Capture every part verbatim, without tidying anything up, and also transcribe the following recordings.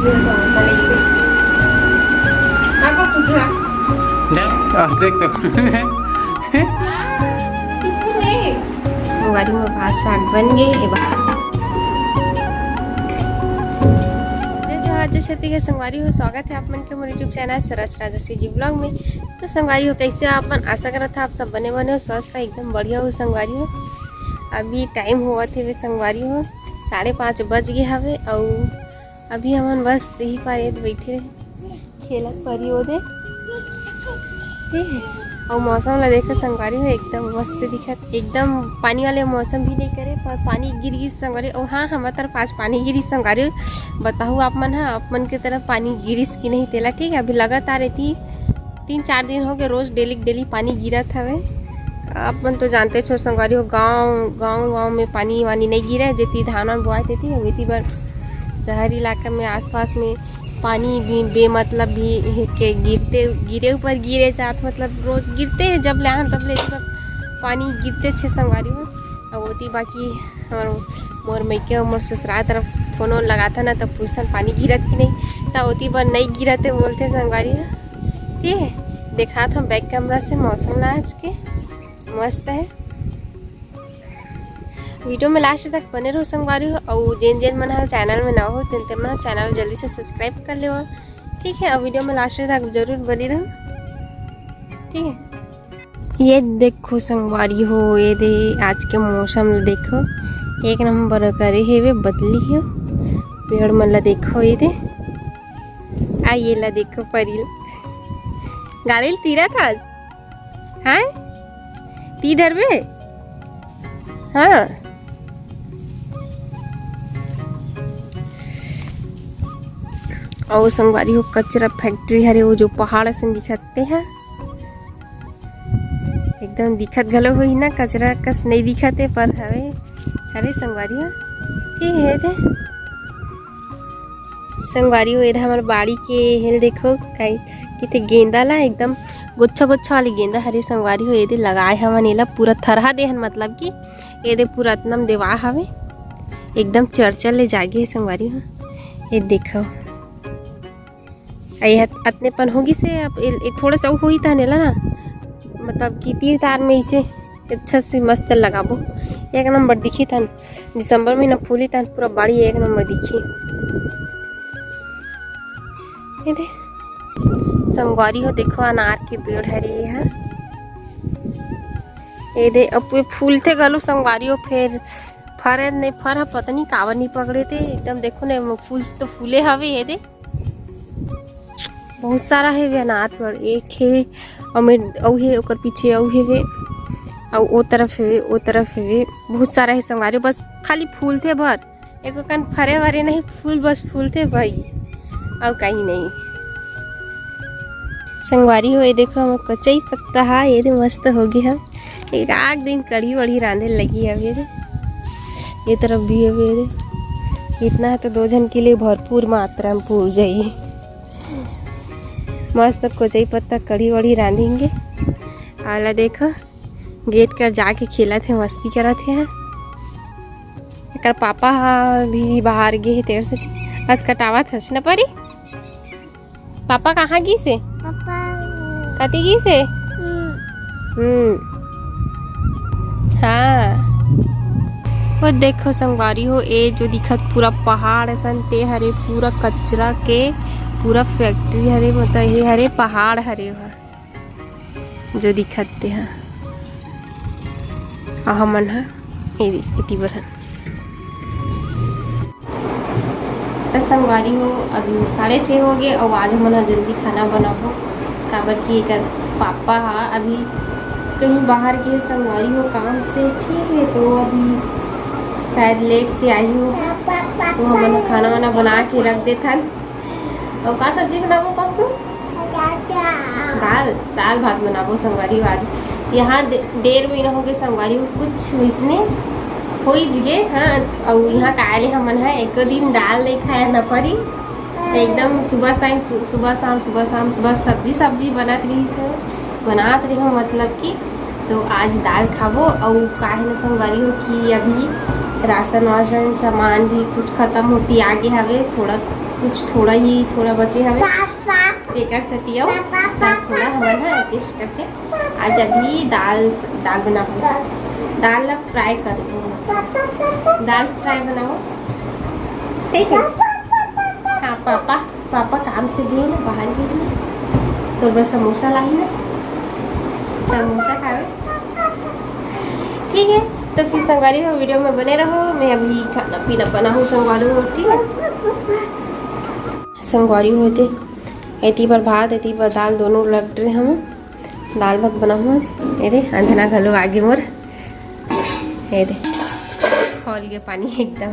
समोसा लेके। पापा पूछा। जा, आ, देख तो। संगवारी मोर भात साग बन गे हे बाहर। जय जोहार, जय छत्तीसगढ़ संगवारी हो, स्वागत है आप मन के मोर YouTube चैनल सरस राजसी जी ब्लॉग में। तो संगवारी हो, कैसे हो आप मन? आशा करत है आप सब बने बने हो, स्वस्थ है, एकदम बढ़िया हो संगवारी हो। अभी टाइम होवत हे संगवारी हो, साढ़े पाँच बज गए हवे, अउ अभी हमन बस यही पार ये बैठे रहे, खेलत परी ओदे। ठीक है, अउ मौसम ला देखो संगवारी हो, एकदम मस्त दिखत, एकदम पानी वाले मौसम भी नहीं करे, पर पानी गिर गिस संगवारी। अउ हाँ, हमर तरफ आज पानी गिरिस संगवारी। बताहू आप मन हा, आप मन के तरफ पानी गिरिस कि नहीं तेला। ठीक है, अभी लगातार एती तीन चार दिन हो गए, रोज डेली डेली पानी गिरत हवे। आप मन तो जानते छो संगवारी हो, गांव गांव गांव में पानी वानी नहीं गिरे, जेती धान वान बोआए तेती। अब एती बर शहर इलाका में, आसपास में पानी भी बेमतलब भी के गिरते, गिरे ऊपर गिरे जात, मतलब रोज गिरते हैं, जब ले आन तब ले एती बर पानी गिरते छे संगवारी हो। अब ओती बाकी और मोर मइके और मोर ससुराल तरफ फोन वोन लगाता ना, तब पूछथन पानी गिरत कि नहीं, तब ओती बर नहीं गिरत है बोलते संगवारी हो। ठीक है, देखात हम बैक कैमरा से मौसम ला आज के, मस्त है। वीडियो में लास्ट तक बने रहो संगवारी हो, और जेन जेन मन हर चैनल में नवा हो, तेन तेन मन चैनल जल्दी से सब्सक्राइब कर लेवो। ठीक है, और वीडियो में लास्ट तक जरूर बनी रहो। ठीक है, ये देखो संगवारी हो, ये दे आज के मौसम ला देखो, एक नंबर करे हेवे, बदली हो। पेड़ मन ला देखो, ये दे, आ ये ला देखो परी, गाड़ी ल तीरा था आज, हाँ ती डरबे, हाँ। और संगवारी हो, कचरा फैक्ट्री हरे, वो जो पहाड़ असन दिखते हैं, एकदम दिखत घलो होही ना, कचरा कस नहीं दिखत है, पर हवे, हरे संगवारी हो, ठीक है दे। संगवारी हो, एदे हमर बाड़ी के हेल देखो, काई किते गेंदा ला एकदम गुच्छा गुच्छा वाली गेंदा हरे संगवारी हो, एदे लगाए हमन एला पूरा थरहा देहन, मतलब कि एदे पूरा अतनम देवा हवे, एकदम चरचर ले जागे हे संगवारी हो। ये देखो, आ ये अतने पन होगी से, अब ए, ए थोड़ा सा होही तहन एला ना, मतलब कि तीर तार में इसे अच्छा से मस्त लगाबो, एक नंबर दिखी तहन। दिसंबर महीना फूली तहन पूरा बाड़ी एक नंबर दिखी। ये दे संगवारी हो, देखो अनार के पेड़ हरे ये ह। ये दे अब ये फूलथे घलो संगवारी हो, फेर फरे नहीं, फर ह पता नहीं काबर नहीं पकड़े थे एकदम। देखो ने, फूल तो फूले हवे। ये दे बहुत सारा हेवे अनार पेड़, एक हे, अउ में, अउ हे, ओकर पीछे अउ हेवे, अउ ओ तरफ हेवे, ओ तरफ हेवे, बहुत सारा हे संगवारी, बस खाली फूलथे भर, एको कन फरे वरे नहीं, फूल बस फूलथे भाई, अउ कहीं नहीं। संगवारी हो, ये देखो हमर कचई पत्ता हा, ये दे मस्त होगे हम। एक आध दिन कढ़ी वढ़ी रांधे लगी अब ये दे। ये तरफ भी हवे ये दे। इतना है तो दो झन के लिए भरपूर मात्रा में पूर जाई। मस्त कोचई पत्ता कढ़ी वढ़ी रांधेंगे। आला देखो, गेट कर जाके खेलत हे, मस्ती करत हे। एकर पापा हा भी बाहर गे हे, तेर से बस कटावत हस न परी। पापा कहाँ गिस हे? पापा। कति गिस हे? हम्म। हम्म। हाँ। वो देखो संगवारी हो, ए जो दिखत पूरा पहाड़ असन, ते हरे पूरा कचरा के, पूरा फैक्ट्री हरे, मतलब ये हरे पहाड़ हरे हो, जो दिखत ते हा। आ हमन हा ए, एती बर हा। त संगवारी हो, अभी साढ़े छः हो गए अउ आज हमन ह जल्दी खाना बनाबो, काबर कि एकर पापा ह अभी कहीं बाहर गे संगवारी हो काम से, ठीक है, तो अभी शायद लेट से आही हो, तो हमन ह खाना वाना बना के रख देथन। अउ का सब्जी बनाबो पक्कू? दाल, दाल भात बनाबो संगवारी हो आज। यहाँ डे-, डेढ़ महीना हो गए संगवारी हो, कुछ वैसने हो ही गे। हाँ, अउ यहाँ काले हमन है एको दिन दाल नहीं खाया न परी, एकदम सुबह शाम, सु-, सुबह शाम, सुबह शाम, सुबह सब्जी, सब्जी बनत रहिस हे, बनात रही हूँ, मतलब कि तो आज दाल खाबो। अउ काहे न संगवारी हो कि अभी राशन वासन सामान भी कुछ खत्म होती आगे हवे, थोड़ा कुछ थोड़ा ही, थोड़ा बचे हवे, तेकर सेती अउ त थोड़ा हमन ह adjust करके आज अभी दाल, दाल बनाहूँ। दाल ला fry कर दूँ, दाल fry बनाहूँ। ठीक है। हाँ पापा, पापा काम से गए ना, बाहर गए ना, तो बस समोसा लाई ना, समोसा खावे। ठीक है, तो फिर संगवारी हो, video में बने रहो। मैं अभी खाना पीना बनाहूँ संगवारी हो, ठीक है। संगवारी हो, एती बर भात, एती बर दाल, दोनों लग रहे हम। दाल भात बनाहूँ आज। ये दे, अंधना घलो आगे मोर। ये दे, खोल के पानी एकदम।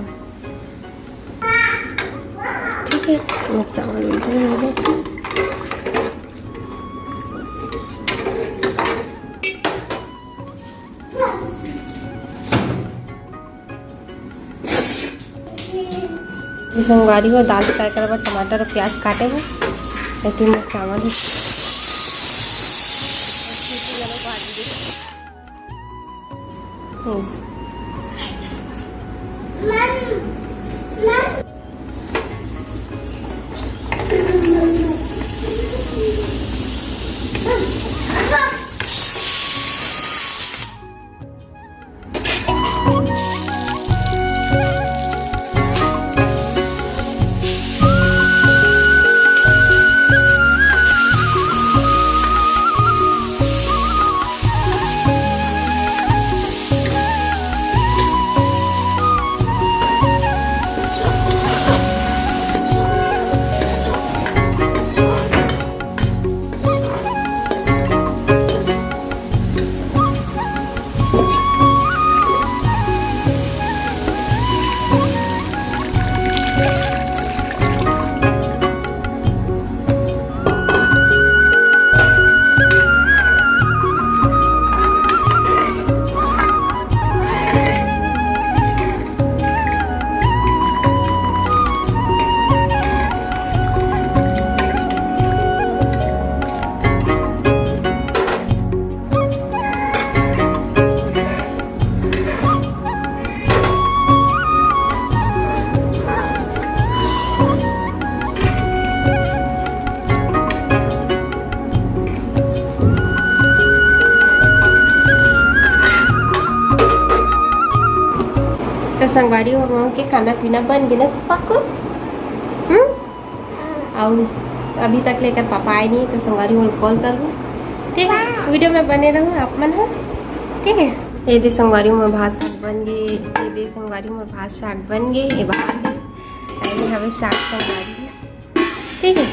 ठीक है, मैं चावल उल्टे हो गए। संगवारी हो, दाल fry करे बर टमाटर और प्याज काटे हैं, लेकिन मैं चावल ही। तो संगवारी हो, हम के खाना पीना बन गे ना पक्कू? हम्म? अउ अभी तक ले एकर पापा आए नहीं, तो संगवारी हो call कर लूँ। ठीक है, video में बने रहू आप मन ह। ठीक है, ये दे संगवारी हो, मोर भात साग बन गे। ये दे संगवारी हो, मोर भात साग बन गे। ये भात है, ये हवे साग संगवारी हो। ठीक है,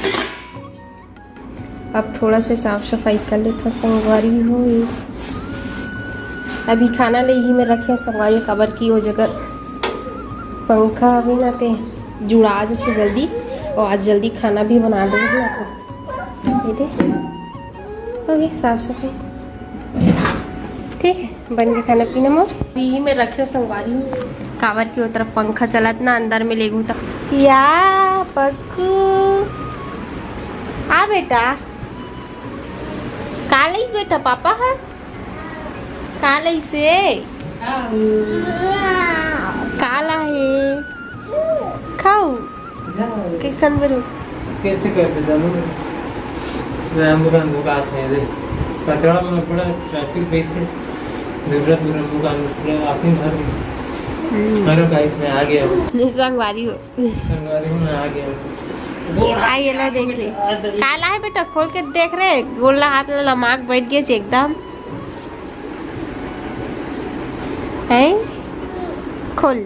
अब थोड़ा से साफ सफाई कर लेथन संगवारी हो। अभी खाना ले ही में रखे हंव संगवारी हो, काबर कि ओ जगह पंखा अभी ना ते जुड़ा जथे जल्दी, और आज जल्दी खाना भी बना दे ना। तो ये दे, हो गई साफ सफाई। ठीक है, बन के खाना पीना मोर। यही में रखे हंव संगवारी हो, काबर कि ओ तरफ पंखा चलत ना, अंदर में लेगू त। या पक्कू, आ बेटा, का लइस बेटा पापा ह? का लइस हे? का ला हे? खाऊ। कैसन बरू? कैसे करके जानू? राम राम दुकान है रे। कचरा में पूरा traffic भी थे। दूसरा दूसरा दुकान में पूरा आदमी भर गए। हम्म। अरे guys, मैं आ गया हूँ। नहीं, संगवारी हो। संगवारी हूँ, मैं आ गया हूँ। आ, ये ला देख ले। का ला है बेटा? खोल के देख रे। गोड़ ला हाथ ला लमाक बैठ गए छे एकदम। हैं? खोल।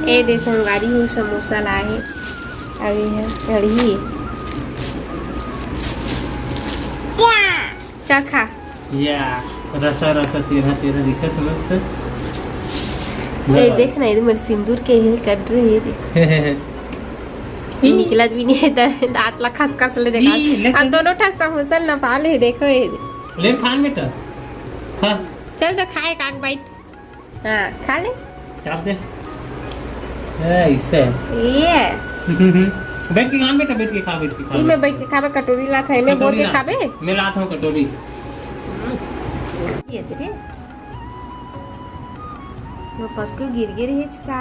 ए दे संगवारी हो, समोसा लाए हे। अभी है कढ़ी। चल खा। या, रसा रसा तेरा तेरा दिखत मस्त। ए देख ना, ये मेरे सिंदूर के हे कट रहे हे देख। निकलत भी नहीं है, दा-, दांत ला खस खस ले देखा। ई, लेकिन अब दोनों ठा समोसा ल नपा ले, देखो ये। ले खान बेटा, खा। चल तो खा एक आध bite। हाँ, खा ले। चाप दे। ए, इसे। ये। बैठ के खा बेटा, बैठ के खा, बैठ के खा। ई में बैठ के खाबे, कटोरी लात है, मैं बोल कटोरी के ला। खाबे। मैं लात हूँ कटोरी। ये तेरे। वो पक्कू गिर गिर हिचका।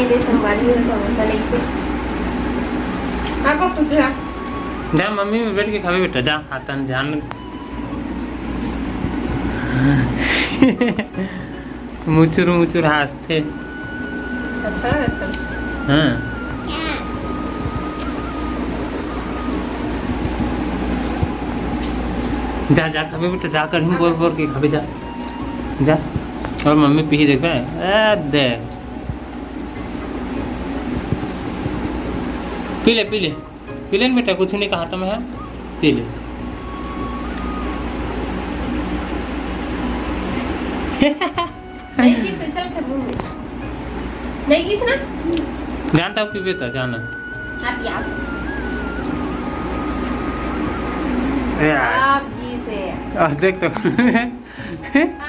ये संगवारी हो समोसा लेके। हाँ, पापा, तू जा। जा, मम्मी में बैठ के खाबे बेटा, जा, हाथन ध्यान। मुचुर मुचुर हाँसथे। अच्छा, अच्छा। हाँ। जा, जा, खाबे बेटा, जा, कढ़ी में बोर बोर के खाबे, जा। जा। और मम्मी पीही देखबे। ए, दे। पी ले, पी ले। पी ले न बेटा, कुछ नहीं कहा था मैं, पी ले। नहीं किस तो चल कर मुंह में। नहीं किस ना? जानता हूँ पीबे तो, जाना। आप यार। ए यार। आप जी से। आ, देख तो। आ,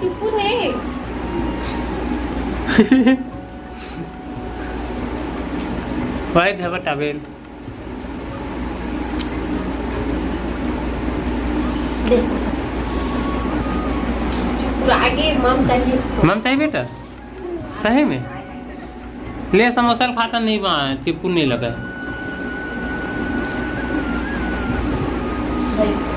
चुप्पू है। भाई, धबा टावेल। देख, पूरा आगे मम चाहिए इसको। मम चाहिए बेटा? सही में? ले, समोसा ल खाता नहीं बा, चिप्पू नहीं लगा। भाई।